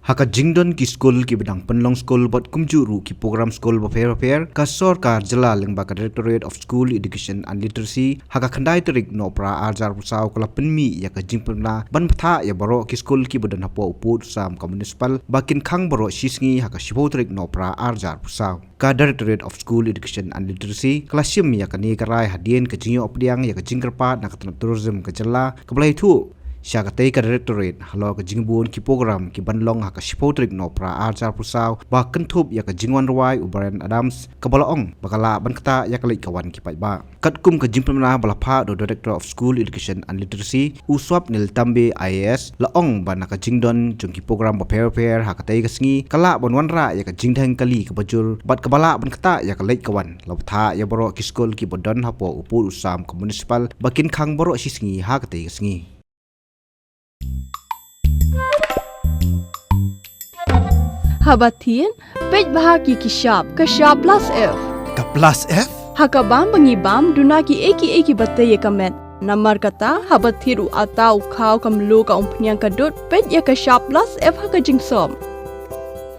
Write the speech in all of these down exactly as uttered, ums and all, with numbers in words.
Ha ka jingdon ki skul kiba dang pynlong skul bad kumjuh ruh ki program skul bapher bapher, ka sorkar jylla lyngba ka Directorate of School Education and Literacy ha ka khyndai tarik Nohprah arhajar arphew saw ka la pynmih ïa ka jingpynbna ban bthah ïa baroh ki skul kiba don hapoh u pud u sam ka municipal ba kin khang baroh shisngi ha ka shiphew tarik Nohprah arhajar arphew saw. Ka Directorate of School Education and Literacy ka la shim ïa kane ka rai hadien ka jingïoh pdiang ïa ka jingkyrpad na ka tnat tourism ka jylla kaba la ïathuh sha katei ka Directorate halor ka jingbun ki program ki ban long ha ka shiphew tarik Nohprah arhajar arphew saw ba kynthup ïa ka jingwan rwai u Bryan Adams kaba la ong ba ka lah ban ktah ïa ka leit ka wan ki paidbah. Katkum ka jingpynbna ba la phah da u Director of School Education and Literacy, u Swapnil Tambe I A S, la ong ba na ka jingdon jong ki program bapher bapher ha katei ka sngi ka lah ban wanrah ïa ka jingdheng kali kaba jur bad kaba lah ban ktah ïa ka leit ka wan. La bthah ïa baroh ki skul kiba don hapoh u pud u sam ka municipal ba kin khang baroh shisngi ha katei ka sngi. Haba thied, peit bha ki ki shap, ka shap plus F. Ka plus F? Ha ka bam ba ngi bam, duna ki ei ki ei kiba tei ïa ka met. Namar kata, haba thied u atta, u khaw, ka mluh, ka umphniang, ka dud, peit ïa ka shap plus F ha ka jingsop.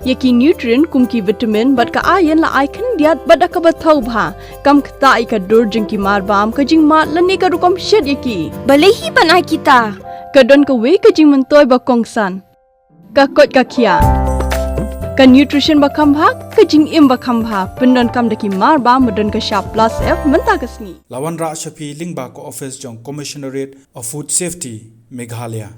Ïa ki nutrient kum ki vitamin bad ka iron la ai khyndiat bad da kaba thaw bha. Kam ktah ïa ka dur jong ki mar bam, ka jingmad lane ka rukom shet ïa ki. Balei hi ban ai kita? Ka don kawei ka jingmyntoi ba kongsan. Ka koit ka khiah. Ka nutrition ba kham bha, ka jingim ba kham bha. Pyndonkam da ki mar bam ba don ka shap plus F mynta ka sngi. La wanrah sha phi lyngba ka office jong Commissionerate of Food Safety, Meghalaya.